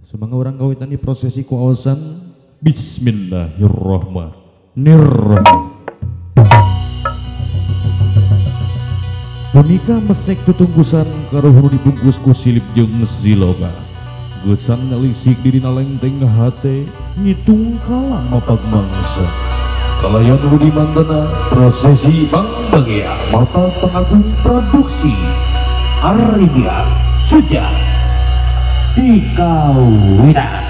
Semoga orang kawitan di prosesi kuaosan Bismillahirrahmanirrahim. Punika mesek tutungkusan karuhur dibungkus ku silip jeung siloga. Gesan ngalisik dirina lengteng hate ngitung kalam mapag mangsa. Kalayan budi mantena prosesi Bang Bagea mata pengagung produksi Arabia Suja dikawitan.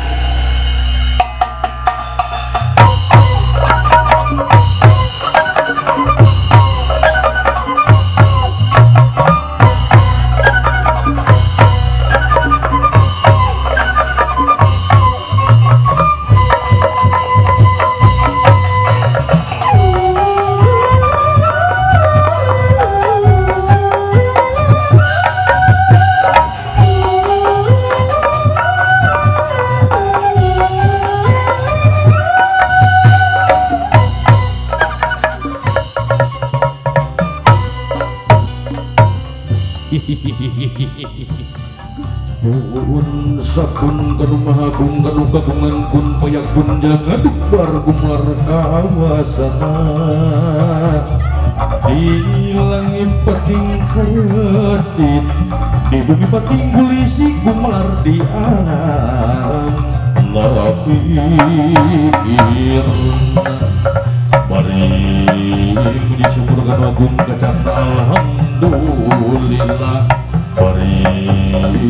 Pun sakun kanu mahagung kanu kagungan kun payakun jangan bar gumlar kawasana di langit pating kertit di bumi pating kulisi gumlar di alam lafir bari puji syukur kanu agung kacana alhamdulillah. Bari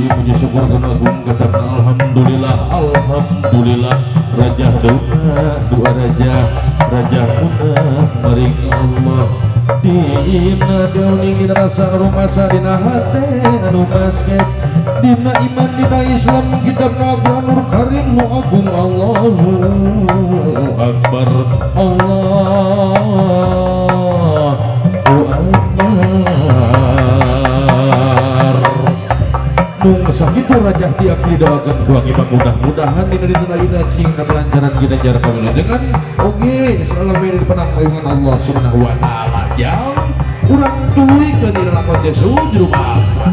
puji syukur kanu agung kacana alhamdulillah alhamdulillah rajah doa doa raja raja kuna maring Allah dina deuning dina rasa rumasa dina hate anu basket dina iman dina Islam kitab Al-Qur'anul Karim nu agung Allahu Akbar Allahu Akbar. Nung sakitu rajah tiap didoakeun ku anggi mudah-mudahan dina dinten ayeuna cing kelancaran kita jar pawilujengan oge selalu di penanggungan Allah Subhanahu wa taala. Jam urang tuluy ke dina lakon teh sujud bangsa.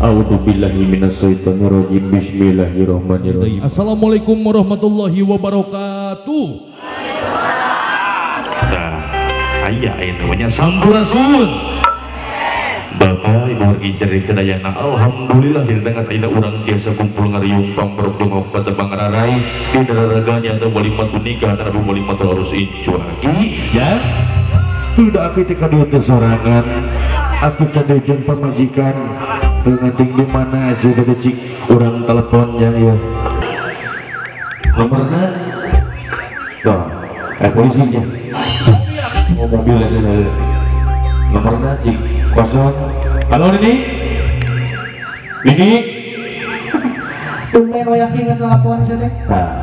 A'udzubillahi. Bismillahirrahmanirrahim. Assalamualaikum warahmatullahi wabarakatuh. Nah, aya namanya sampurasun. wargi cari sadayana. Alhamdulillah di tengah ayeuna urang tiasa kumpul ngariung pangprok dongok patepang rarai di dararaganya atau walimatul nikah atau walimatul arus incu aki ya. Udah aku teh kadieu teh sorangan, aku kadieu jeung pamajikan. Nganting di mana sih teh cik urang teleponnya ya. Nomorna tuh, polisinya. Oh mobil ada. Nomorna cik kosong. Halo Nini, Nini. Tumben wayah inget telepon sih teh. Nah,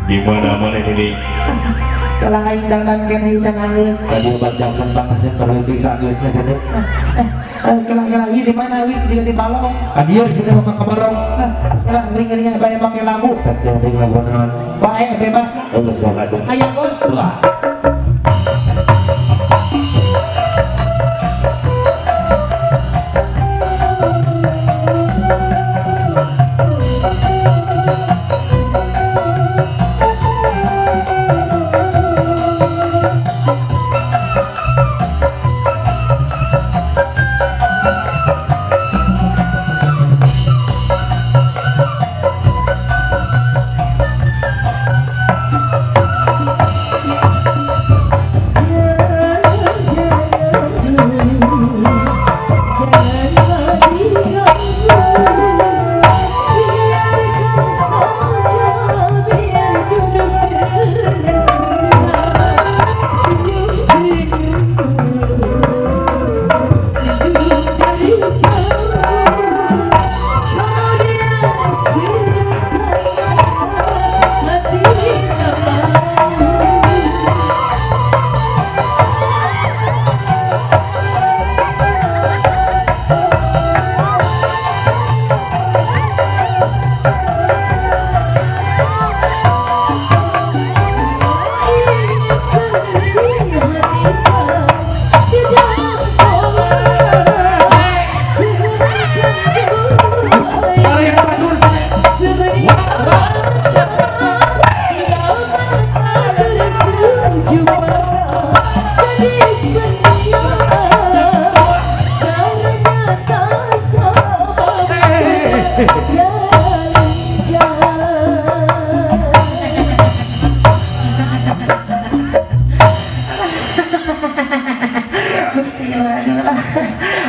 gimana mana Nini? Kalau aing dangdan keneh can anggeus. Tadi obat jangan banget yang berhenti saanggeusna sih teh. Kelah-kelah ieu di mana wi di balong. Adieu sih teh maka ka balong. Kelah ngering-ngeringan bae make lagu. Teh lagu naon? Bae bebas. Oh, sok atuh. Aya bos. Wah.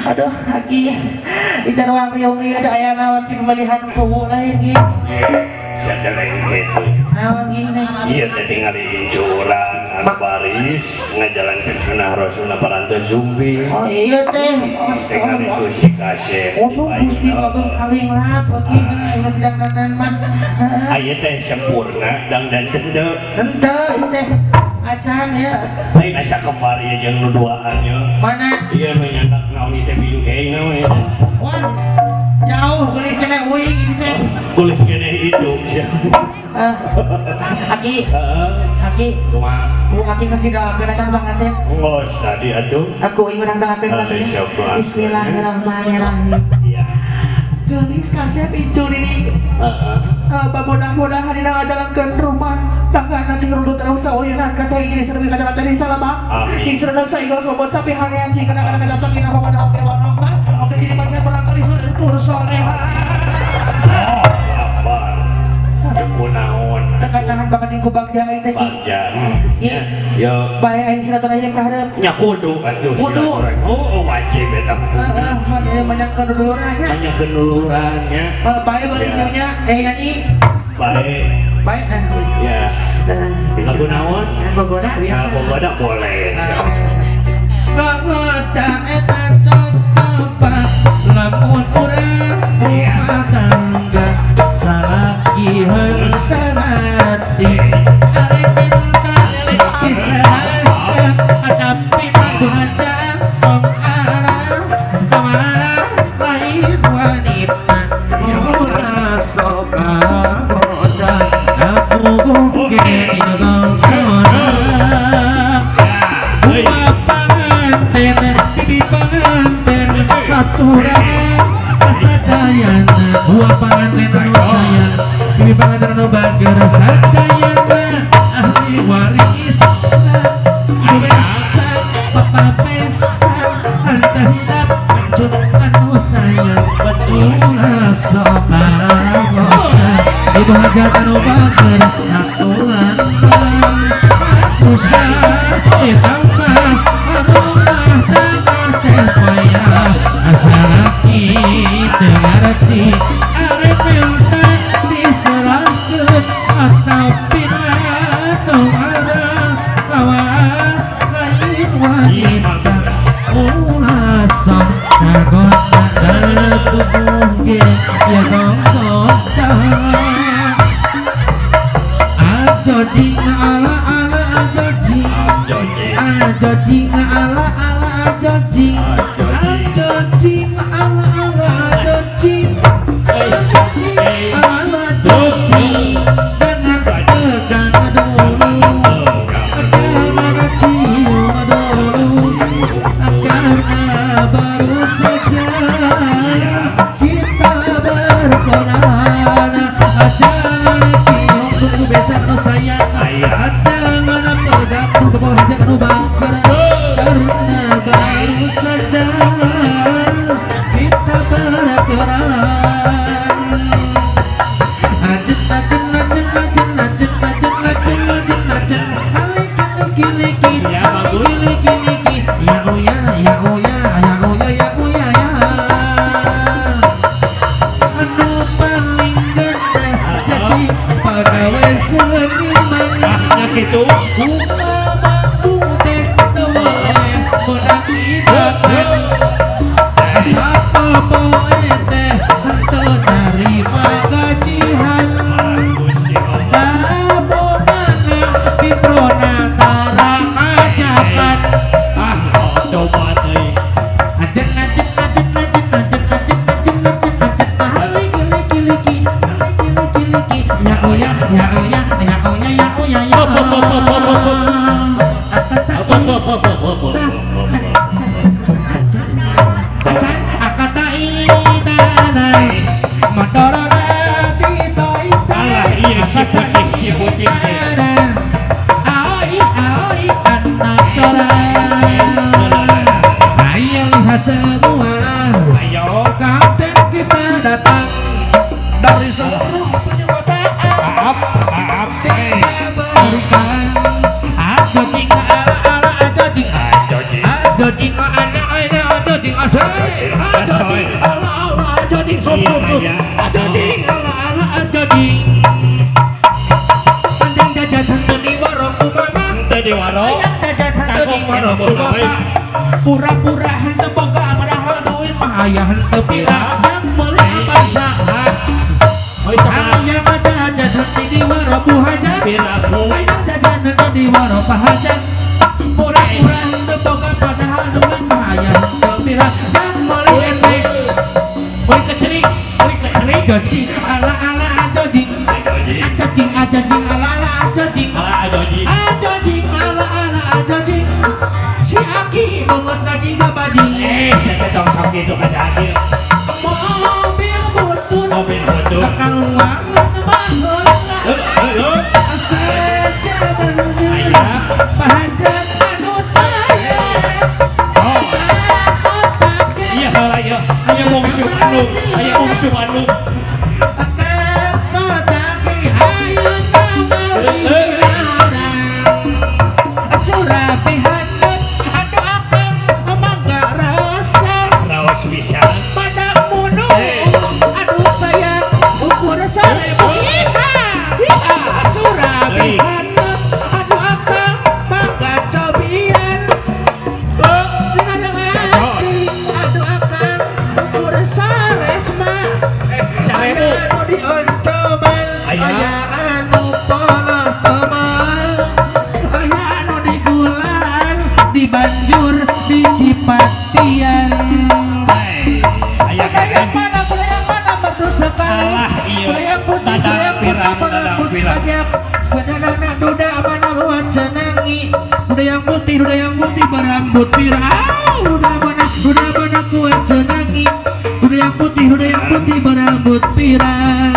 Aduh, aki di ruang riung ieu teh aya naon ti pemilihan kubu lain ge. Sajaleng kitu. Naon ge teh? Ieu teh tingali curang anu baris ngajalankeun sunah rasulna parantos zumbi. Oh iya teh. Tingali tu si kasep. Oh, Gusti Agung kaling lap aki geus dangdanan mah. Aya teh sempurna dangdan henteu. Henteu ieu teh. Acan ya. Lain asa kembar ya jeung nu duaan nya. Mana? Iya nu nyandak naon ieu teh bingkeng we. Wah. Jauh geulis keneh uing ieu teh. Geulis keneh itu sia. Aki. Heeh. Aki. Kumaha? Ku aki kasih doakeun acan banget teh. Enggeus tadi atuh. Aku ieu urang doakeun teh. Bismillahirrahmanirrahim. Iya. Geulis kasep incu ini. Heeh. Mudah-mudahan dina ngajalankeun rumah tangga cing rundut terus sauyeunan kaca hiji diserbi kaca tadi salama cing serendang saigol sobot sapi harian cing kana kana kaca kina mawa oke warahmah oke jadi pasien pulang kali tur soleha akbar kunaon tekacangan bakal jeung ku bagja aing teh bagja ieu yo bae aing silaturahim ka hareup nya kudu atuh silaturahim oh wajib eta heeh banyak kenuluran nya banyak kenuluran nya bae bari nya nyanyi bae bae ya lagu naon gogoda biasa gogoda boleh gogoda eta cocopan lamun urang rumah tangga salaki henteu mati arek minta diserahkan tapi baca tong arah kawas lain wanita ulah sok bosan aku ge ieu panganten di panganten aturan kasadayana buah panganten anu sayang di panganten anu bager sadayana ahli waris besan papa besan henteu hilap Pengecut anu sayang ulah sok kagoda ibu hajat anu bager aturan susah ditambah rumah tangga teh payah asa laki teu ngarti arek minta diserahkeun atapina tong ada lawas lain wanita ulah sok kagoda dalam tubuh ge ya gonggoda ajo jing ala ala ajo jing ajo jing ala ala ajo jing ajo jing ala ala ajo jing ajo jing ala ajo jing jangan pegang dulu jangan cium dulu karena baru saja kita berkenalan jangan cium tunggu besan no sayang jangan pegang tunggu hajat anu baper karena baru saja kita berkenalan ajen ajen ajen ajen ajen ajen ajen ajen ajen aliki liki liki liki ya oh ya ya oh ya ya oh ya ya oh ya ya anu paling genah jadi pegawai seniman nya kitu kumaha teh teu boleh menang idakan sapopoe teh henteu narima gajihan dabogana kiprona tara ngajakan ah coba teuing ajen ajen ajen ajen ajen ajen ajen ajen ajen liki liki liki liki liki liki ya oh ya ya oh ya ya oh ya ya oh ya ya Alah iya si putih aoi aoi anak cora ayo lihat semua ayo kapten kita datang dari seluruh penjuru kota maaf maaf tidak berikan ajo jing ala ala ajo jing ajo jing ala ala ajo jing asoy ajo jing ala ala ajo jing sup sup sup ajo jing ala ala ajo jing pandang jajan henteu di warung ku mama henteu di warung hayang jajan henteu di warung ku bapak pura-pura henteu boga padahal duit mah aya henteu pira yang meuli apa hayang jajan henteu di warung ku hajat hayang jajan henteu di warung pa hajat pura-pura henteu boga padahal duit mah aya henteu pira yang meuli ente meuli kecerik meuli kecerik jojing ala ala jojing jojing jojing ala ala jojing jojing ala ala jojing si Aki banget lagi babajing saya teh tong sok kitu ka si Aki mobil butut mobil butut keluar baheula saja bener pahajat anu sayang oh iya heula ieu aya bungsu anu aya bungsu anu Banjur di Cipatian aya yang mana yang mana merdu sekali yang putih yang putih banyak anak duda mana buat senangi duda yang putih berambut pirang duda mana kuat senangi duda yang putih berambut pirang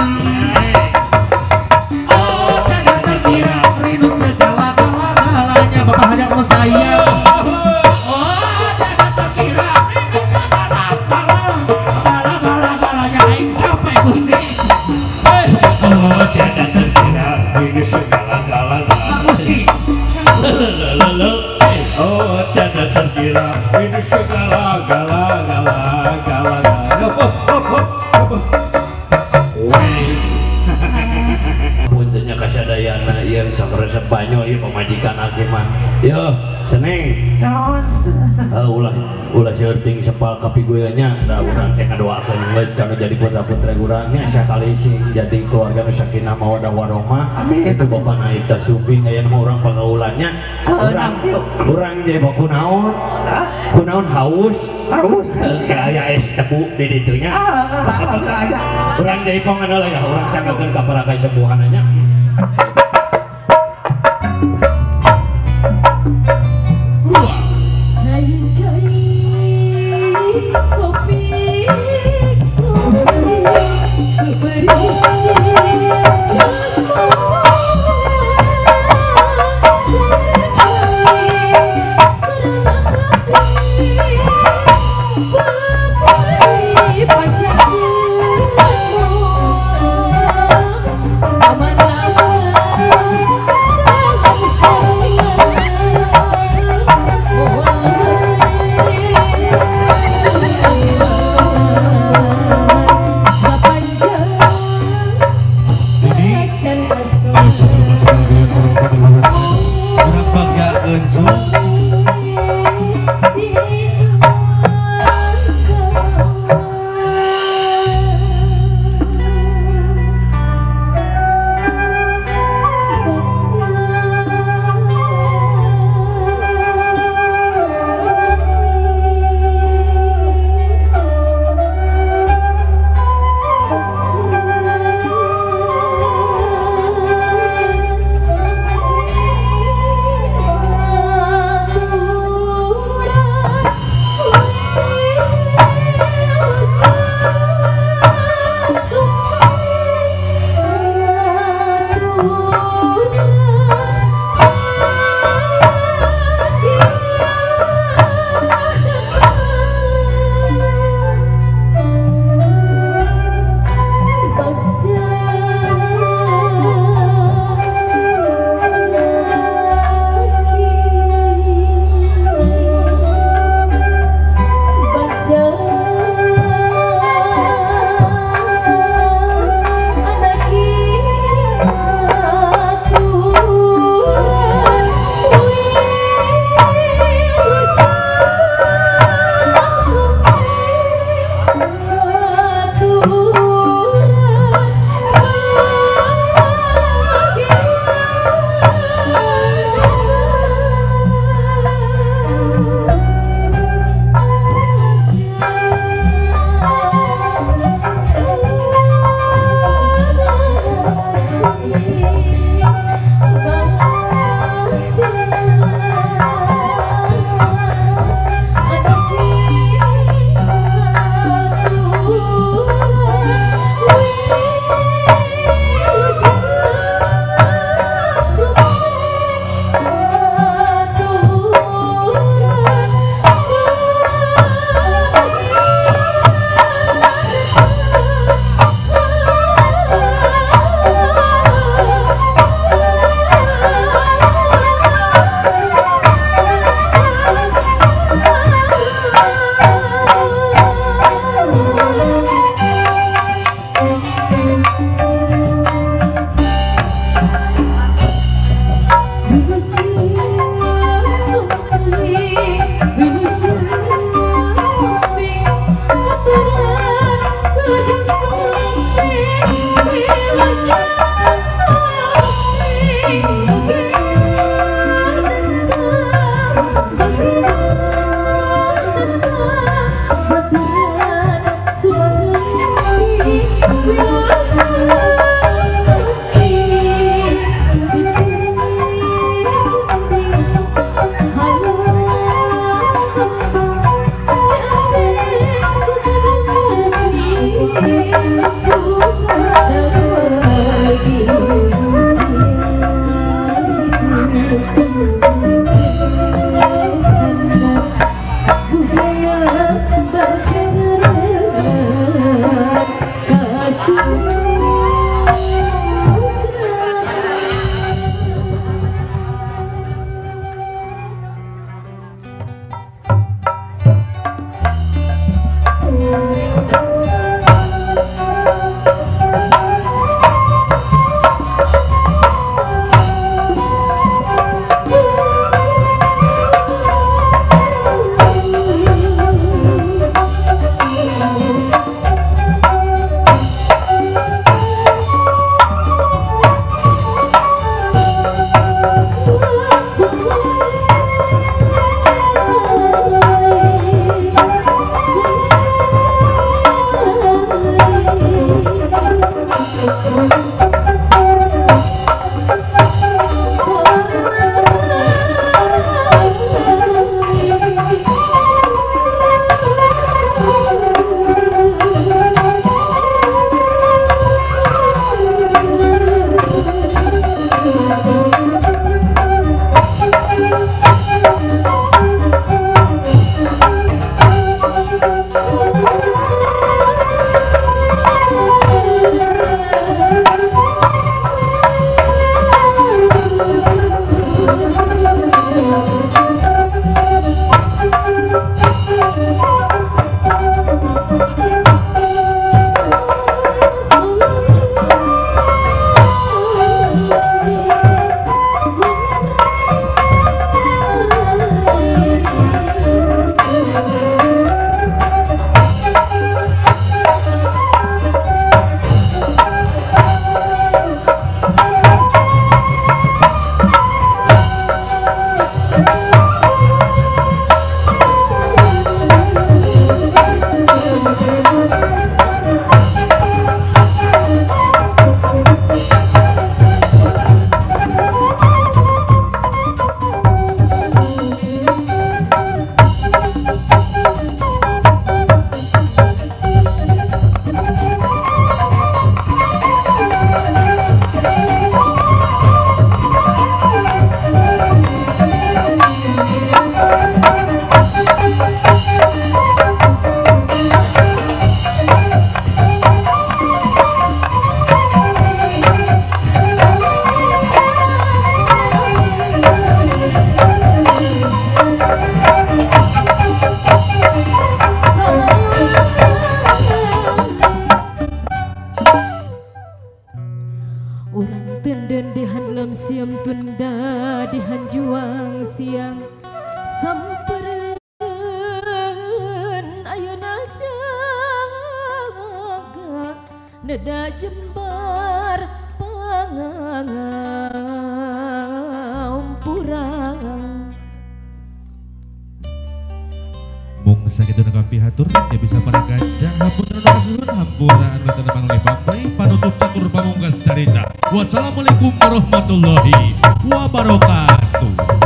oh tak terkira rindu segala galanya bapak hajat mau sayang. Oh, tak terkira rindu segala. gala gala gala gala gala. Hop hop hop hop. Puntennya kasadayana ieu sok resep banyol ieu pamajikan abdi mah. Yo, seneng. Naon? Ulah ulah seuting sepal kapigueuna da urang teh ngadoakeun geus kanu jadi putra-putra urang nya sakali sing jadi keluarga nu sakinah mawaddah warahmah. Itu Bapak Naib Tasupi aya nu urang pagaulannya. Urang urang jadi kunaon? Kunaon haus? Haus. Aya es tebu di ditu nya. Urang jadi panganol ya, urang sanggakeun ka para kasepuhanna. Neda Jember pangampura. Mung sakitu nu kapihatur ya bisa para gajah hampura kasuhun hampura anu teu panulih pamrih panutup catur pamungkas carita. Wassalamualaikum warahmatullahi wabarakatuh.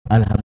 Alhamdulillah.